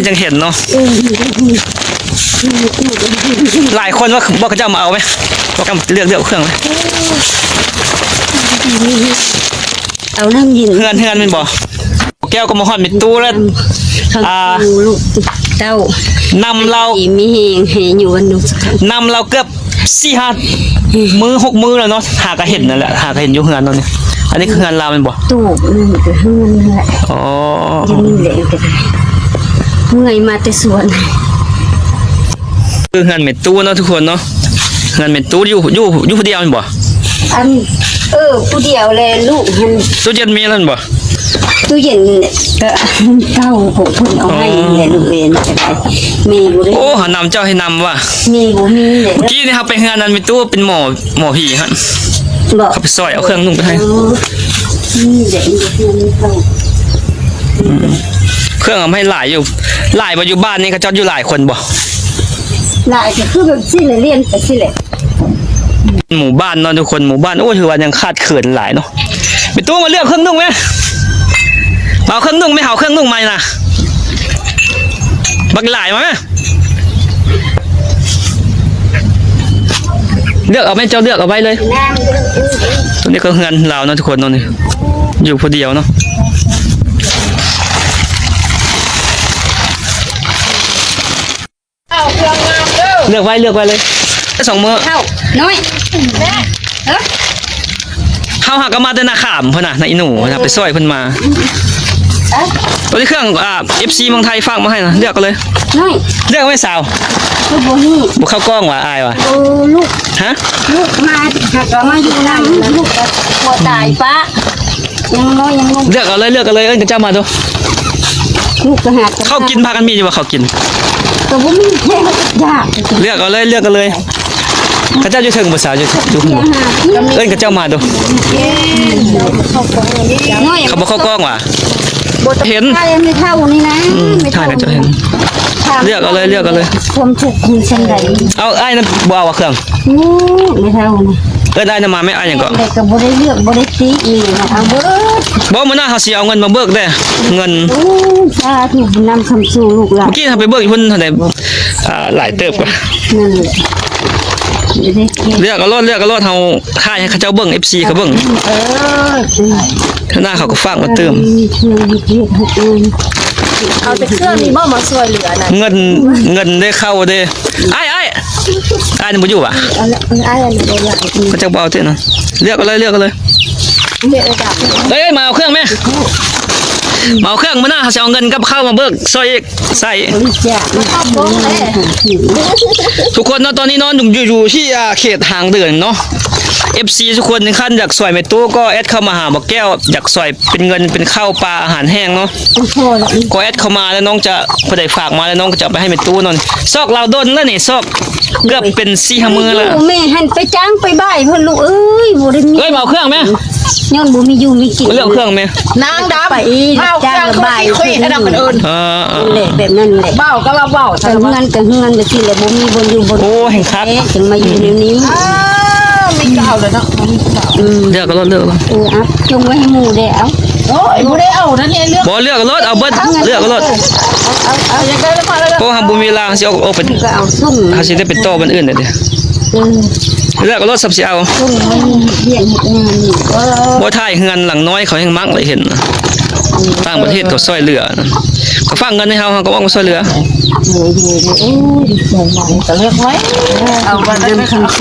ຈັ່ງເຫັນເນາະ. ເອີ ຫຼາຍຄົນວ່າບໍ່ ເຂົາເຈົ້າມາເອົາໄວ້ ບໍ່ ເລືອກ ເລືອກເຄື່ອງໄວ້. ເອົານ້ຳເຢັນ ເຮືອນ ເຮືອນແມ່ນບໍ່? ແກ້ວກໍມາຮອດແມ່ຕູ້ແລ້ວ ອ່າ ລູກເຕົ້າ ນຳລາວ ມີແຮງໃຫ້ຢູ່ກັນເນາະ ນຳລາວເກືອບສີ່ຫ້າມື້ ຫົກມື້ແລ້ວເນາະ ຫາກະເຫັນນັ້ນແຫຼະ ຫາກະເຫັນຢູ່ເຮືອນເນາະນີ້. ອັນນີ້ຄືເຮືອນລາວແມ່ນບໍ່? ຕູບ ນີ້ກະເຮືອນນັ້ນແຫຼະ. ອໍ ຢູ່ນີ້ແຫຼະ ກະໄດ້ ເມື່ອຍມາແຕ່ສວນ. ຄືເຮືອນແມ່ຕູ້ເນາະທຸກຄົນເນາະ ເຮືອນແມ່ຕູ້ ຢູ່ ຢູ່ ຢູ່ຜູ້ດຽວແມ່ນບໍ່? ອັນ ເອີ ຜູ້ດຽວແລະລູກຫັ້ນ. ຕູ້ເຢັນມີແລ້ວແມ່ນບໍ່? ຕູ້ເຢັນກະເກົ່າຂອງເພິ່ນເອົາໃຫ້ແຫຼະ ລູກເອີຍ ກະໄດ້ ແມ່ບໍ່ໄດ້. ໂອ້ ຫານຳເຈົ້າໃຫ້ນຳວ່າ ແມ່ບໍ່ມີແຫຼະ. ມື້ກີ້ນີ້ເຮົາໄປເຮືອນນັ້ນ ແມ່ຕູ້ເປັນໝໍ ໝໍຜີຫັ້ນ ບໍ່ ເຂົາໄປຊ່ອຍເອົາເຄື່ອງນຸ່ງໄປໃຫ້. ເອີ ນີ້ແຫຼະ ເຮືອນເກົ່າ ອືມ ເຄື່ອງເອົາມາໃຫ້ຫຼາຍຢູ່ ຫຼາຍບໍ່? ຢູ່ບ້ານນີ້ເຂົາເຈົ້າຢູ່ຫຼາຍຄົນບໍ່? ຫຼາຍກະຄືແບບຊີ້ແຫຼະ ລຽນໄປຊີ້ແຫຼະ. ໝູ່ບ້ານເນາະທຸກຄົນ ໝູ່ບ້ານ ໂອ້ຍ ຖືວ່າຍັງຂາດເຂີນຫຼາຍເນາະ. ແມ່ຕູ້ມາເລືອກເຄື່ອງນຸ່ງແມ ມາເອົາເຄື່ອງນຸ່ງແມ ເອົາເຄື່ອງນຸ່ງໃໝ່ນະ ບັກຫຼາຍມາແມ. ເລືອກເອົາແມ່ ເຈົ້າເລືອກເອົາໄວ້ເລີຍ. ໂຕນີ້ກະເຮືອນລາວເນາະທຸກຄົນເນາະ ນີ້ ຢູ່ຜູ້ດຽວເນາະ. ເລືອກໄວ້ ເລືອກໄວ້ເລີຍ ສອງມື້. ເຖົ້ານ້ອຍ ເຮົາຫາກະມາແຕ່ນາຂາມພຸ້ນນະ ນາອີ່ໜູພຸ້ນນະ ໄປຊ່ອຍເພິ່ນມາ. ໂຕນີ້ເຄື່ອງ ອ່າ ເອັຟຊີ ເມືອງໄທຝາກມາໃຫ້ນະ ເລືອກເອົາເລີຍ. ນ້ອຍ ເລືອກເອົາແມ່ສາວ. ຄືບໍ່ຮູ້ ບໍ່ເຂົ້າກ້ອງຫວາ ອາຍຫວາ. ໂອ້ ລູກ ຮະ ລູກມາ ຫາກະມາຢູ່ນຳ ລູກກະກົວຕາຍປະ ຍັງນ້ອຍຍັງໜຸ່ມ. ເລືອກເອົາເລີຍ ເລືອກເອົາເລີຍ ເອີ້ນເຂົາເຈົ້າມາດູ. ລູກກະຫາ ເຂົ້າກິນພາກັນມີຢູ່ບໍ່ ເຂົ້າກິນ? ກະບໍ່ມີ ຢາກ. ເລືອກເອົາເລີຍ ເລືອກເອົາເລີຍ. ເຂົາເຈົ້າຢູ່ເທິງບໍ່ສາວ ຢູ່ ຢູ່ພຸ້ນບໍ່? ເອີ້ນເຂົາເຈົ້າມາດູ. ນ້ອຍ ເຂົາບໍ່ເຂົ້າກ້ອງຫວາ ບໍ່ເຫັນ. ຖ່າຍແມ່ເຖົ້ານີ້ນະ ອືມ ແມ່ເຖົ້າ ຖ່າຍໃຫ້ເຂົາເຈົ້າເຫັນ. ເລືອກເອົາເລີຍ ເລືອກເອົາເລີຍ. ຄວາມທຸກຢູ່ຊັ້ນໃດ? ເອົາ ອ້າຍນັ້ນບໍ່ເອົາເຄື່ອງ? ອືມ ແມ່ເຖົ້ານະ ເອີ້ນອ້າຍນັ້ນມາແມ່. ອ້າຍຫຍັງເກາະ? ແຕ່ກະບໍ່ໄດ້ເລືອກ ບໍ່ໄດ້ຕິ ນີ້ນະ ເອົາເບິດ. ບໍ່ ມື້ໜ້າເຮົາຊິເອົາເງິນມາເບີກເດ້ ເງິນ. ໂອ້ ສາທຸ ນຳຄຳສູ່ລູກຫຼານ. ມື້ກີ້ເຮົາໄປເບີກຢູ່ພຸ້ນເທົ່າໃດ? ອ່າ ຫຼາຍເຕີບກວ່າ. ນັ້ນແຫຼະ ເລືອກເອົາໂລດ ເລືອກເອົາໂລດ ເຮົາຖ່າຍໃຫ້ເຂົາເຈົ້າເບິ່ງ ເອັຟຊີ ເຂົາເບິ່ງ. ເອີ ໜ້າເຂົາກະຝາກມາຕື່ມ. ເອົາແຕ່ເຄື່ອງນີ້ບໍ່ມາຊ່ວຍເຫຼືອນະ? ເງິນ ເງິນເດ້ ເຂົ້າເດ້. ອ້າຍ ອ້າຍ ອ້າຍນີ້ບໍ່ຢູ່ຫວາ? ອ້າຍອັນນີ້ບໍ່ຢາກ ເຂົາເຈົ້າບໍ່ເອົາຕິນະ. ເລືອກເອົາເລີຍ ເລືອກເອົາເລີຍ. ເອີຍ ມາເອົາເຄື່ອງແມ ມາເອົາເຄື່ອງ. ມື້ໜ້າເຮົາຊິເອົາເງິນກັບເຂົ້າມາເບີກຊ່ອຍອີກ ໃສ່ອີກ. ທຸກຄົນເນາະ ຕອນນີ້ເນາະ ຢູ່ ຢູ່ທີ່ ອ່າ ເຂດຫາງເດີນເນາະ. ເອັຟຊີ ທຸກຄົນ ຄັນຢາກຊ່ອຍແມ່ຕູ້ກະແອັດເຂົ້າມາຫາບໍ່ແກ້ວ ຢາກຊ່ອຍເປັນເງິນເປັນເຂົ້າປາອາຫານແຫ້ງເນາະ ກະແອັດເຂົ້າມາແລ້ວນ້ອງຈະ ຜູ້ໃດຝາກມາແລ້ວນ້ອງກະຈະເອົາໄປໃຫ້ແມ່ຕູ້ເນາະ. ຊອກລາວດົນແລ້ວນີ້ ຊອກເກືອບເປັນສີ່ຫ້າມື້ແລ້ວ. ແມ່ຫັ້ນໄປຈ້າງໄປບ່າຍເພິ່ນ ລູກເອີຍ ບໍ່ໄດ້ມີ. ເອີຍ ມາເອົາເຄື່ອງແມ ຍ້ອນບໍ່ມີຢູ່ມີກິນ. ເລືອກເອົາເຄື່ອງແມ ນາງດຳ ໄປຈ້າງລະບ່າຍເພິ່ນ. ເອີ ແຫຼະ ແບບນັ້ນແຫຼະ ເວົ້າກະວ່າເວົ້າ ເຮືອນກະເຮືອນ ຈັ່ງຊີ້ແຫຼະ ບໍ່ມີບ່ອນຢູ່ບ່ອນ. ໂອ້ ແຮງຄັກ ຈຶ່ງມາຢູ່ແນວນີ້. ເອີ ມີກະເອົາແລ້ວເນາະ. ອືມ ເລືອກເອົາໂລດ ເລືອກເອົາໂລດ. ເອີ ເອົາ ຈົ່ງໄວ້ໃຫ້ໝູ່ແດ່ ເອົາ. ໂອ້ຍ ບໍ່ໄດ້ເອົານັ້ນ ເລືອກ ບໍ່ ເລືອກເອົາໂລດ ເອົາເບິດ ເລືອກເອົາໂລດ. ເອົາ ເອົາ ເອົາ ຢາກໄດ້ລະມາແລ້ວ ໂອ້ ເຮົາບໍ່ມີເວລາ ເຮົາຊິອອກ ອອກໄປ ກະເອົາ ເຮົາຊິໄດ້ໄປຕໍ່ບ່ອນອື່ນເດ້. ເອີ ເລືອກເອົາໂລດ ສ່ຳຊິເອົາ. ບໍ່ ຖ່າຍເຮືອນຫຼັງນ້ອຍ ເຂົາແຮ່ງມັກເລີຍ ເຫັນຕ່າງປະເທດເຂົາຊ່ອຍເຫຼືອ ເຂົາຝາກເງິນໃຫ້ເຮົາ ເຮົາກະອອກມາຊ່ວຍເຫຼືອ.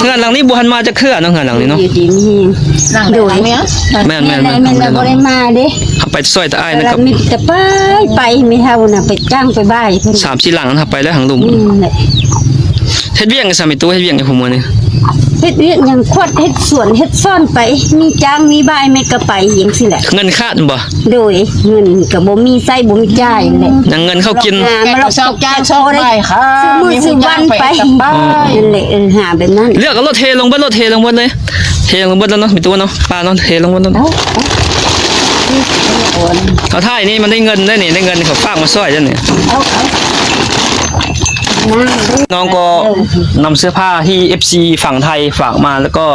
ເຮືອນຫຼັງນີ້ບໍ່ທັນມາຈັກເທື່ອເນາະ ເຮືອນຫຼັງນີ້ເນາະ. ແມ່ນໆໆ ແມ່ນໆ ບໍ່ໄດ້ມາເດ້. ເຮົາໄປຊ່ອຍແຕ່ອ້າຍນະ ມີແຕ່ໄປ ໄປ ແມ່ເຖົ້ານະ ໄປຈ້າງໄປບ່າຍເພິ່ນ ສາມສີ່ຫຼັງຫັ້ນ ເຮົາໄປແລ້ວ ຫາງລຸ່ມ. ເຮັດວຽກຫຍັງຊະແມ່ຕູ້ ເຮັດວຽກຫຍັງ ຜູ້ມື້ນີ້? ເຮັດວຽກຫຍັງ ຂວດ ເຮັດສວນ ເຮັດສວນໄປ ມີຈ້າງມີບ່າຍແມ່ກະໄປ ຈັ່ງຊີ້ແຫຼະ. ເງິນຂາດບໍ່? ໂດຍ ເງິນກະບໍ່ມີໃຊ້ ບໍ່ມີຈ່າຍແຫຼະ. ຍັງເງິນເຂົ້າກິນ ມາລອກ ຊອກຈ່າຍຊອກໄປ ຊື້ມື້ຊື້ວັນໄປ ນັ້ນແຫຼະ. ເອີ ຫາແບບນັ້ນ. ເລືອກເອົາໂລດ ເທລົງເບິດໂລດ ເທລົງເບິດເລີຍ. ເທລົງເບິດແລ້ວເນາະ ມີຕູ້ເນາະ ປາເນາະ ເທລົງເບິດແລ້ວເນາະ. ເອົາ ເອົາ ເອົາ ຖ້າອັນນີ້ມັນໄດ້ເງິນໄດ້ນີ້ ໄດ້ເງິນເຂົາຝາກມາຊ່ອຍໄດ້ນີ້. ເອົາ ເອົາ ນ້ອງກະນຳເສື້ອຜ້າທີ່ ເອັຟຊີ ຝັ່ງໄທຝາກມາ ແລ້ວກໍ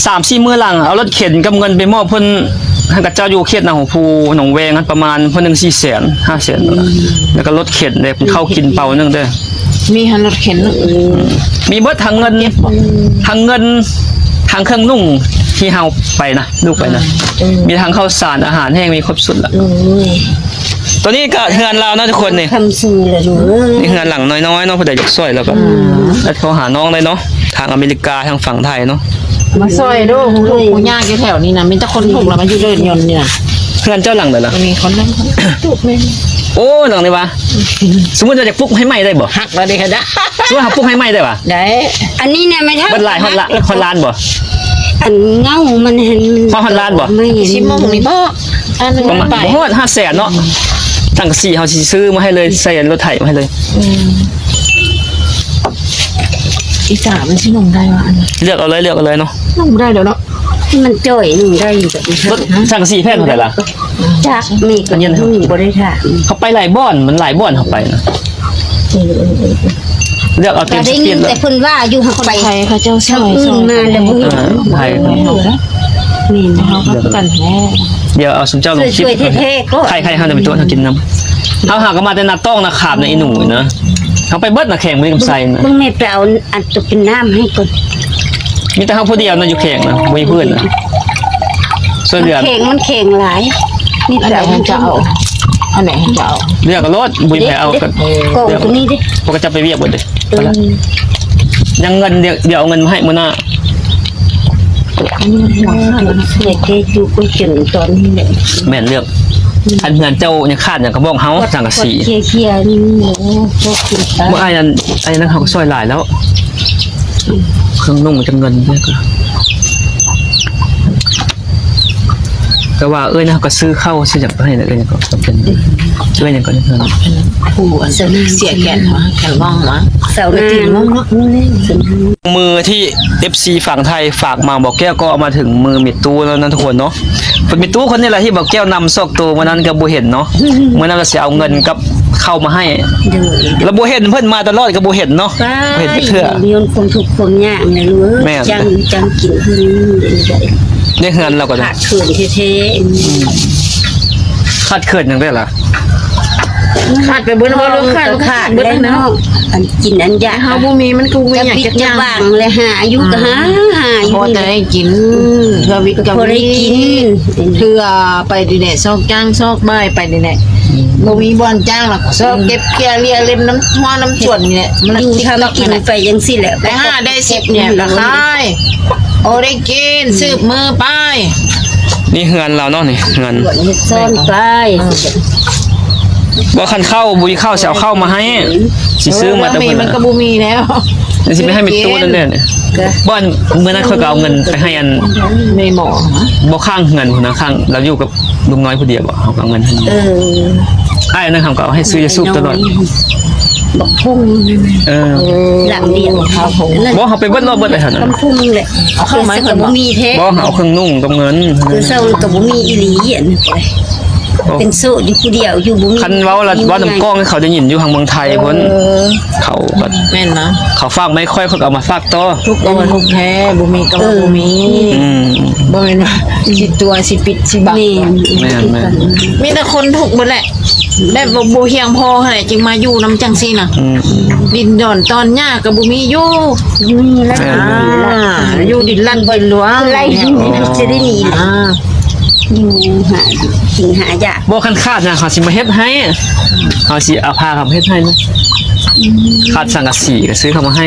ສາມສີ່ມື້ຫຼັງ ເອົາລົດເຂັນກັບເງິນໄປມອບເພິ່ນ ເຂົາເຈົ້າຢູ່ເຂດໜອງຫົວພູ ໜອງແວງຫັ້ນ ປະມານຜູ້ໜຶ່ງສີ່ແສນ ຫ້າແສນ ອືມ ແລ້ວກໍລົດເຂັນເດ້ ເຂົ້າກິນເປົາໜຶ່ງເດີ້ ມີຫັ້ນລົດເຂັນເນາະ ມີເບິດທັງເງິນ ທັງເງິນ ທັງເຄື່ອງນຸ່ງທີ່ເຮົາໄປນະ ລູກໄປນະ ອືມ ມີທັງເຂົ້າສານ ອາຫານແຫ້ງ ມີຄົບຊຸດລະ ໂອ້ຍ ຕົວນີ້ກໍເຮືອນລາວເນາະທຸກຄົນນີ້ ຄຳຊູລະລູກເອີຍ ນີ້ເຮືອນຫຼັງນ້ອຍໆເນາະ ຜູ້ໃດຢາກຊ່ອຍແລ້ວກໍ ອືມ ແອັດໂທຫານ້ອງໄດ້ເນາະ ທາງອາເມລິກາ ທາງຝັ່ງໄທເນາະ ມາຊ່ອຍດູ ທຸກຜູ້ຍາກຢູ່ແຖວນີ້ນະ ມີແຕ່ຄົນທຸກລະມາຢູ່ເດີ່ນຍົນນີ້ນະ ເຮືອນເຈົ້າຫຼັງໃດລະ ມີຄົນນັ້ນທຸກແມ່ນ ໂອ້ ຫຼັງນີ້ຫວາ ສົມມຸດວ່າຈະປຸກໃຫ້ໃໝ່ໄດ້ບໍ່ ຫັກແລ້ວເດ້ ສົມມຸດເຮົາປຸກໃຫ້ໃໝ່ໄດ້ຫວາ ໄດ້ ອັນນີ້ນະແມ່ເຖົ້າ ເບິດຫຼາຍຮອດລະ ຮອດລ້ານບໍ່ ອັນເງົາມັນຫັ້ນ ຮອດ ຮອດລ້ານບໍ່ ຊິມອງນີ້ບໍ່ ອັນໜຶ່ງປາຍ ປະມານບໍ່ຮອດຫ້າແສນເນາະ ສັງກະສີເຮົາຊິຊື້ມາໃຫ້ເລີຍ ໃສ່ລົດໄຖມາໃຫ້ເລີຍ ອືມ ອີສາມັນຊິນຸ່ງໄດ້ຫວາ ອັນນີ້ ເລືອກເອົາເລີຍ ເລືອກເອົາເລີຍເນາະ ນຸ່ງໄດ້ແລ້ວເນາະ ມັນຈ່ອຍໜຶ່ງໄດ້ແບບນີ້ ລົດສັງກະສີແຜ່ນເທົ່າໃດລະ ຈັກ ມີກໍຍັງບໍ່ໄດ້ຖາມ ເຮົາໄປຫຼາຍບ່ອນ ມັນຫຼາຍບ່ອນເຮົາໄປນະ ເອີ ເອີ ເອີ ເລືອກເອົາ ກໍໄດ້ຍິນແຕ່ເພິ່ນວ່າຢູ່ ເຮົາໄປ ໄທເຂົາເຈົ້າຊ່ອຍ ທາງອື່ນມາແລ້ວບໍ່ເຫັນ ເອີ ໄທ ແມ່ນ ເຮົາກໍຄືກັນແທ້ ດຽວເອົາຊຸມເຈົ້າລົງຄລິບ ຊ່ວຍແທ້ໆ ໄທ ໄທເຮົານະໄປຕົວະເຮົາກິນນຳ ເຮົາຫາກໍມາແຕ່ນາຕ້ອງນາຂາມນະ ອີ່ໜູນະ ເຮົາໄປເບິດນະ ແຂງບໍ່ມີກຳໄສນະ ເບິ່ງແມ່ໄປເອົາ ອັນຕົວເປັນນ້ຳໃຫ້ກ່ອນ ມີແຕ່ເຮົາຜູ້ດຽວນະຢູ່ແຂງນະ ບໍ່ມີເພື່ອນນະ ຊ່ວຍເຫຼືອ ແຂງມັນແຂງຫຼາຍ ມີແຕ່ເຮົາຈະເອົາ ອັນໃດເຮົາຈະເອົາ ເລືອກເອົາໂລດ ບໍ່ມີໃຜເອົາ ເດ້ ກໍ ເອີ ກອງຕົວນີ້ເດ້ ພວກເຂົາເຈົ້າໄປວຽກເບິດເດ້ ເອີ ຍັງເງິນ ດຽວ ດຽວເອົາເງິນມາໃຫ້ມື້ໜ້າ ອັນນີ້ມັນຫົວຂາດແລ້ວນະ ເຮັດຢູ່ກໍຈົນຕອນນີ້ແຫຼະ ແມ່ນເລືອກ ອືມ ຄັນເຮືອນເຈົ້າຍັງຂາດຫຍັງກໍບອກເຮົາ ສັງກະສີ ເຄຍໆ ນີ້ ໂອ້ ພວກຄຸນຕາ ບໍ່ ອ້າຍນັ້ນ ອ້າຍນັ້ນເຮົາກໍຊ່ອຍຫຼາຍແລ້ວ ເຄື່ອງນຸ່ງຈຳນວນນີ້ກໍ ແຕ່ວ່າເອື້ອຍນະ ເຮົາກໍຊື້ເຂົ້າຊື້ຫຍັງໄປໃຫ້ນະ ເອື້ອຍຫຍັງກໍຈຳເປັນ ເອື້ອຍຫຍັງກໍ ຜູ້ອັນເສຍແຂນມາ ແຂນງອມາ ສາວນາງ ມື້ທີ່ເອັຟຊີຝັ່ງໄທຝາກມາ ບ່າວແກ້ວກໍເອົາມາເຖິງມືແມ່ຕູ້ແລ້ວນະທຸກຄົນເນາະ ເປັນແມ່ຕູ້ຄົນນີ້ແຫຼະທີ່ບ່າວແກ້ວນຳຊອກໂຕມື້ນັ້ນກໍບໍ່ເຫັນເນາະ ມື້ນັ້ນວ່າຊິເອົາເງິນກັບເຂົ້າມາໃຫ້ ໂດຍ ແລ້ວບໍ່ເຫັນເພິ່ນມາຕະຫຼອດກໍບໍ່ເຫັນເນາະ ບໍ່ເຫັນຈັກເທື່ອ ຍ້ອນຄວາມທຸກຄວາມຍາກນະລູກເອີຍ ແມ່ນ ຈັ່ງ ຈັ່ງກິນເພິ່ນ ໃນເຮືອນລາວກໍໄດ້ ຂາດເຂີນແທ້ໆ ອືມ ຂາດເຂີນຫຍັງໄດ້ລະ ຂາດໄປເບິດ ເວົ້າເລື່ອງຂາດ ຂາດເບິດແລ້ວເນາະ ອັນກິນອັນຢາກ ເຮົາບໍ່ມີ ມັນກໍບໍ່ມີຫຍັງຈັກຢ່າງ ແລະຫາຢູ່ ອືມ ກໍຫາ ຫາຢູ່ ພໍແຕ່ໄດ້ກິນ ເພື່ອວິດກໍມີ ເພື່ອໄດ້ກິນ ເພື່ອໄປນີ້ແຫຼະ ຊອກຈ້າງຊອກບ່າຍໄປນີ້ແຫຼະ ອືມ ບໍ່ມີບ່ອນຈ້າງລະ ຊອກເກັບເຄຍເລຍເລັມນຳຮົ້ວນຳສວນນີ້ແຫຼະ ມັນຢູ່ທຳກິນໄປຈັ່ງຊີ້ແຫຼະ ໄດ້ຫ້າໄດ້ສິບນີ້ລະຂາຍ ໂອ ໄດ້ກິນ ອືມ ສືບມືໄປ ນີ້ເຮືອນລາວເນາະ ນີ້ເຮືອນ ເຮັດຊ້ອນໄປ ອືມ ບໍ່ ຄັນເຂົ້າ ບໍ່ມີເຂົ້າ ຊິເອົາເຂົ້າມາໃຫ້ ຊິຊື້ມາແຕ່ພຸ້ນ ມັນກໍບໍ່ມີແລ້ວ ຊິໄປໃຫ້ແມ່ຕູ້ນັ້ນແຫຼະ ບໍ່ ມື້ນັ້ນຂ້ອຍກໍເອົາເງິນໄປໃຫ້ອັນ ແມ່ໝໍ ບໍ່ ຂ້າງເຮືອນພຸ້ນນະ ຂ້າງ ລາວຢູ່ກັບ ລຸງນ້ອຍຜູ້ດຽວບໍ ເຮົາກໍເອົາເງິນໃຫ້ ເອີ ອ້າຍນັ້ນເຮົາກໍເອົາໃຫ້ຊື້ຢາສູບຕະຫຼອດ ບັກພຸ່ງ ເອີ ຫຼັງດຽວ ບໍ່ ເຮົາໄປເບິດລອບເບິດໄອ້ຫັ້ນ ບັກພຸ່ງແຫຼະ ເອົາເຄື່ອງໄມ້ເພິ່ນບໍ່ ບໍ່ ເຮົາເອົາເຄື່ອງນຸ່ງກັບເງິນ ເອີ ເຊົ້າກໍບໍ່ມີອີ່ຫຼີ ອັນນັ້ນກໍໄດ້ ໂອ້ ເປັນໂສດຢູ່ຜູ້ດຽວ ຢູ່ບໍ່ມີ ຄັນເວົ້າລະເວົ້ານຳກ້ອງໃຫ້ເຂົາໄດ້ຍິນຢູ່ທາງເມືອງໄທພຸ້ນ ເອີ ເຂົາກໍ ແມ່ນເນາະ ເຂົາຝາກມາໃຫ້ຂ້ອຍ ຂ້ອຍກໍເອົາມາຝາກຕໍ່ ທຸກກໍວ່າທຸກແທ້ ບໍ່ມີກໍວ່າບໍ່ມີ ອືມ ບໍ່ແມ່ນວ່າຊິຕົວະຊິປິດຊິບັງ ແມ່ນ ແມ່ນໆ ມີແຕ່ຄົນທຸກເບິດແຫຼະ ແບບວ່າບໍ່ພຽງພໍຫັ້ນແຫຼະ ຈຶ່ງມາຢູ່ນຳຈັ່ງຊີ້ນະ ອືມ ດິນດອນຕອນຫຍ້າກໍບໍ່ມີຢູ່ ບໍ່ມີແລ້ວ ອ່າ ຢູ່ດິນລັດດິນຫຼວງ ໄລ່ ອືມ ຈະໄດ້ໜີ ອ່າ ຢູ່ຫາກິນຫາຢາກ ບໍ່ ຄັນຂາດນະ ເຮົາຊິມາເຮັດໃຫ້ ເຮົາຊິເອົາພາເຂົາມາເຮັດໃຫ້ນະ ອືມ ຂາດສັງກະສີກໍຊື້ເຂົ້າມາໃຫ້